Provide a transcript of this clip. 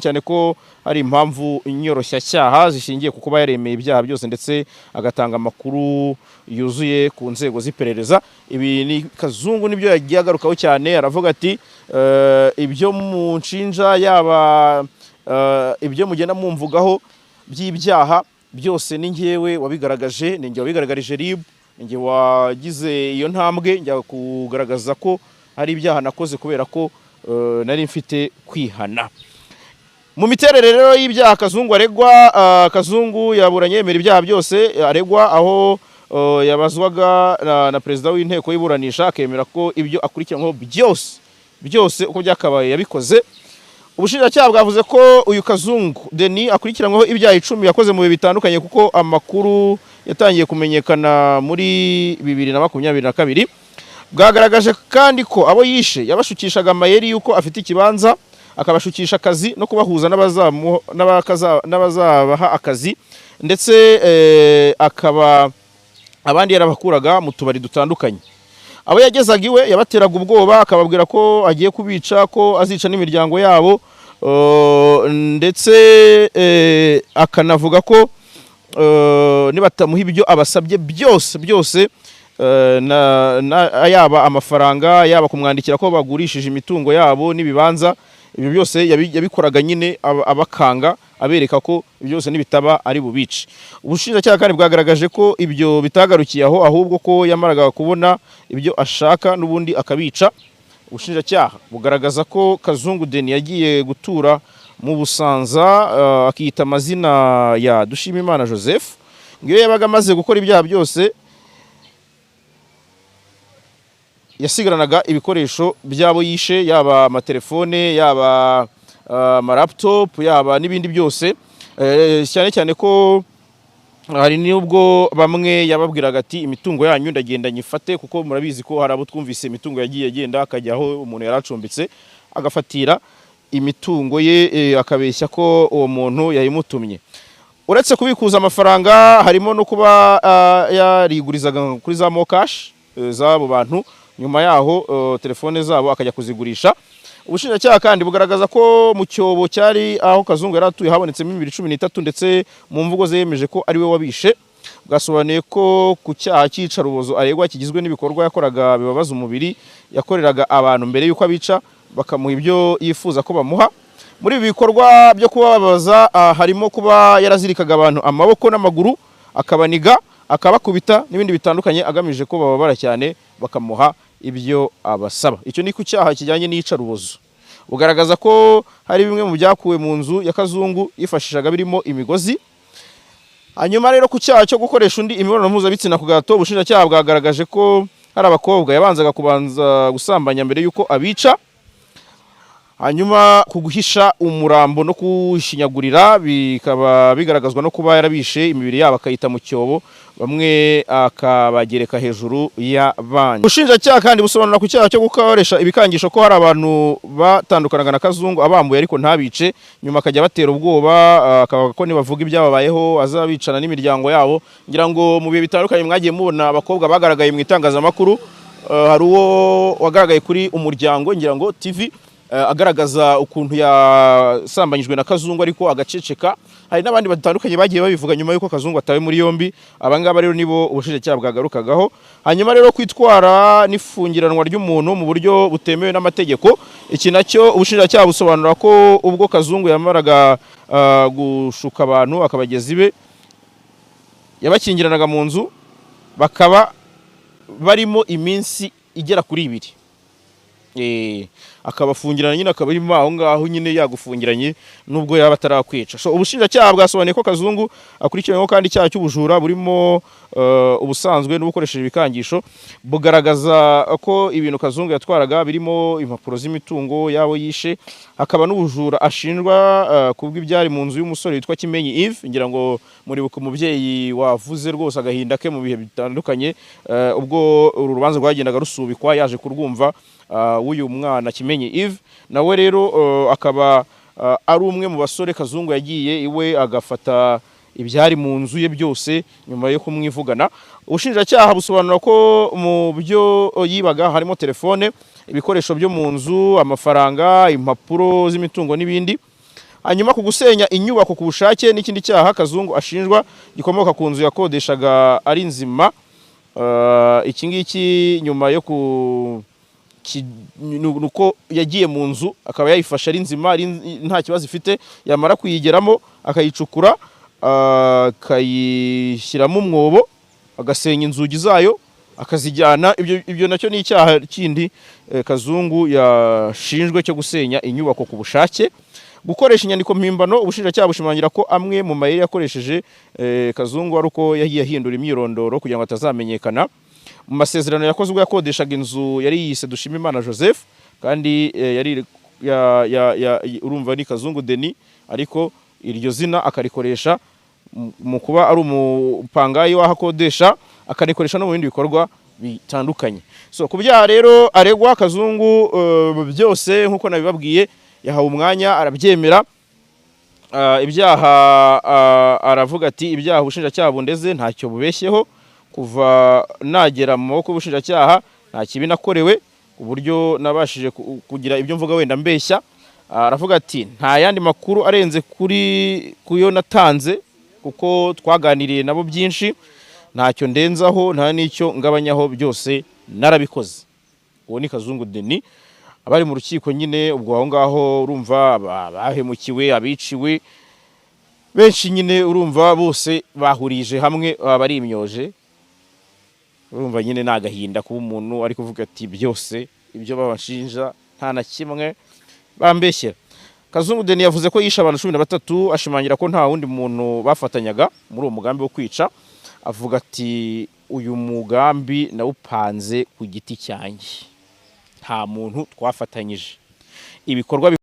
Cyane ko hari impamvu nyoroshyacyaha zishingiye ku kuba yaremeye ibyaha byose, ndetse agatanga amakuru yuzuye ku nzego z'iperereza. Ibi ni Kazungu nibyo yagiye agarukaho cyane, aravuga ati: "Ibyo munshinja, yaba ibyo mugenda mumvugaho by'ibyaha byose, ni njyewe wabigaragaje, ni njye wabigaragarije RIB, ni njye wagize iyo ntambwe njya kugaragaza ko hari ibyaha nakoze kubera ko nari mfite kwihana." Mu miterere rero y'ibyaha Kazungu aregwa, Kazungu yaburanye yemera ibyaha byose aregwa, aho yabazwaga na perezida w'inteko y'iburanisha, akemera ko ibyo akurikiranyweho byose byose uko byakabaye yabikoze. Ubushinjacyaha bwavuze ko uyu Kazungu Denis akurikiranyweho ibyaha 10 yakoze mu bihe bitandukanye, kuko amakuru yatangiye kumenyekana muri 2022. Bwagaragaje kandi ko abo yishe yabashukishaga amayeri y'uko afite ikibanza, akabashukisha akazi no kubahuza n'abazabaha akazi, ndetse akaba abandi yarabakuraga mu tubari dutandukanye. Abo yagezaga iwe yabateraga ubwoba, akababwira ko agiye kubica, ko azica n'imiryango yabo, ndetse akanavuga ko nibatamuha ibyo abasabye byose byose, yaba amafaranga, yaba kumwandikira ko bagurishije imitungo yabo n'ibibanza, ibyo byose yabikoraga nyine abakanga, abereka ko ibyo byose nibitaba ari bubice. Ubushinjacyaha kandi bwagaragaje ko ibyo bitagarukiye aho, ahubwo ko yamaraga kubona ibyo ashaka n'ubundi akabica. Ubushinjacyaha bugaragaza ko Kazungu Denis yagiye gutura mu Busanza, akiyita amazina ya Dushimimana Joseph. Ngo iyo yabaga amaze gukora ibyaha byose, yasigaranaga ibikoresho by'abo yishe, yaba amatelefone, yaba amalaptop, yaba n'ibindi byose. Cyane cyane ko hari n'ubwo bamwe yababwiraga ati: "Imitungo yanyu ndagenda nyifate," kuko murabizi ko hari abo twumvise imitungo yagiye agenda akajya aho umuntu yari acumbitse, agafatira imitungo ye, akabeshya ko uwo muntu yayimutumye. Uretse kubikuza amafaranga, harimo no kuba yarigurizaga kuri za MoKash z'abo bantu, nyuma yaho telefone zabo akajya kuzigurisha. Ubushinjacyaha kandi bugaragaza ko mu cyobo cyari aho Kazungu yari atuye habonetsemo imibiri 13, ndetse mu mvugo ze yemeje ko ari we wabishe. Bwasobanuye ko ku cyaha cy'iyicarubozo aregwa kigizwe n'ibikorwa yakoraga bibabaza umubiri, yakoreraga abantu mbere y'uko abica, bakamuha ibyo yifuza ko bamuha. Muri ibi bikorwa byo kubabaza, harimo kuba yarazirikaga abantu amaboko n'amaguru, akabaniga, akabakubita n'ibindi bitandukanye, agamije ko bababara cyane bakamuha ibyo abasaba. Icyo ni ku cyaha kijyanye n'iyicarubozo. Bugaragaza ko hari bimwe mu byakuwe mu nzu ya Kazungu yifashishaga, birimo imigozi. Hanyuma rero ku cyaha cyo gukoresha undi imibonano mpuzabitsina ku gahato, ubushinjacyaha bwagaragaje ko hari abakobwa yabanzaga kubanza gusambanya mbere y'uko abica. Hanyuma ku guhisha umurambo no kuwushinyagurira, bikaba bigaragazwa no kuba yarabishe, imibiri yabo akayita mu cyobo, bamwe akabagereka hejuru y'abandi. Ubushinjacyaha kandi busobanura ku cyaha cyo gukoresha ibikangisho ko hari abantu batandukanaga na Kazungu abambuye ariko ntabice, nyuma akajya batera ubwoba, akavuga ko nibavuga ibyababayeho azabicana n'imiryango yabo. Ngira ngo mu bihe bitandukanye mwagiye mubona abakobwa bagaragaye mu itangazamakuru. Hari uwo wagaragaye kuri Umuryango, ngira ngo TV, agaragaza ukuntu yasambanyijwe na Kazungu ariko agaceceka. Hari n'abandi batandukanye bagiye babivuga nyuma y'uko Kazungu atawe muri yombi. Abangaba rero nibo ubushinjacyaha bwagarukagaho. Hanyuma rero kwitwara n'ifungiranwa ry'umuntu mu buryo butemewe n'amategeko, iki nacyo ubushinjacyaha busobanura ko ubwo Kazungu yamaraga gushuka abantu akabageza iwe, yabakingiranaga mu nzu bakaba barimo iminsi igera kuri 2, akabafungirana nyine, akaba arimo aho ngaho nyine yagufungiranye nubwo yaba atarakwica. So ubushinjacyaha bwasobanuye ko Kazungu akurikiranyweho kandi icyaha cy'ubujura burimo ubusanzwe n'ubukoresheje ibikangisho. Bugaragaza ko ibintu Kazungu yatwaraga birimo impapuro z'imitungo yabo yishe, hakaba n'ubujura ashinjwa kubw'ibyari mu nzu y'umusore witwa Kimenyi Yves. Ngira ngo muribuka umubyeyi wavuze rwose agahinda ke mu bihe bitandukanye, ubwo uru rubanza rwagendaga rusubikwa, yaje kurwumva, w'uyu mwana Kimenyi Yves. Nawe rero akaba ari umwe mu basore Kazungu yagiye iwe agafata ibyari mu nzu ye byose nyuma yo kumwivugana. Ubushinjacyaha busobanura ko mu byo yibaga harimo telefone, ibikoresho byo mu nzu, amafaranga, impapuro z'imitungo n'ibindi. Hanyuma ku gusenya inyubako ku bushake n'ikindi cyaha Kazungu ashinjwa gikomoka ku nzu yakodeshaga ari nzima. Iki ngiki nyuma yo ku nuko yagiye mu nzu akaba yayifashe ari nzima, ari nta kibazo ifite, yamara kuyigeramo akayicukura, akayishyiramo umwobo, agasenya inzugi zayo, akazijyana. Ibyo nacyo ni icyaha kindi Kazungu yashinjwe cyo gusenya inyubako ku bushake. Gukoresha inyandiko mpimbano, ubushinjacyaha bushimangira ko amwe mu mayeri yakoresheje Kazungu ari uko yagiye ahindura imyirondoro kugira ngo atazamenyekana. Mu masezerano yakoze ubwo yakodeshaga inzu, yari yiyise Dushimimana Joseph, kandi yari ya, urumva ni Kazungu Denis, ariko iryo zina akarikoresha mu kuba ari umupangayi w'aho akodesha, akarikoresha no mu bindi bikorwa bitandukanye. So ku byaha rero aregwa Kazungu, byose nk'uko nabibabwiye, yahawe umwanya arabyemera. Ibyaha aravuga ati: "Ibyaha ubushinjacyaha bundeze ntacyo bubeshyeho. Kuva nagera mu maboko y'ubushinjacyaha nta kibi nakorewe ku buryo nabashije kugira ibyo mvuga wenda mbeshya." Aravuga ati: "Nta yandi makuru arenze kuri kuyo natanze, kuko twaganiriye nabo byinshi. Ntacyo ndenzaho, nta n'icyo ngabanyaho, byose narabikoze." Uwo ni Kazungu Denis. Abari mu rukiko nyine ubwo aho ngaho, urumva bahemukiwe, abiciwe benshi nyine, urumva bose bahurije hamwe, baba barimyoje. Urumva nyine ni agahinda kuba umuntu ari kuvuga ati: "Byose ibyo babashinja nta na kimwe bambeshyera." Kazungu Denis yavuze ko yishe abantu 13, ashimangira ko nta wundi muntu bafatanyaga muri uwo mugambi wo kwica. Avuga ati: "Uyu mugambi nawupanze ku giti cyanjye, nta muntu twafatanyije ibikorwa."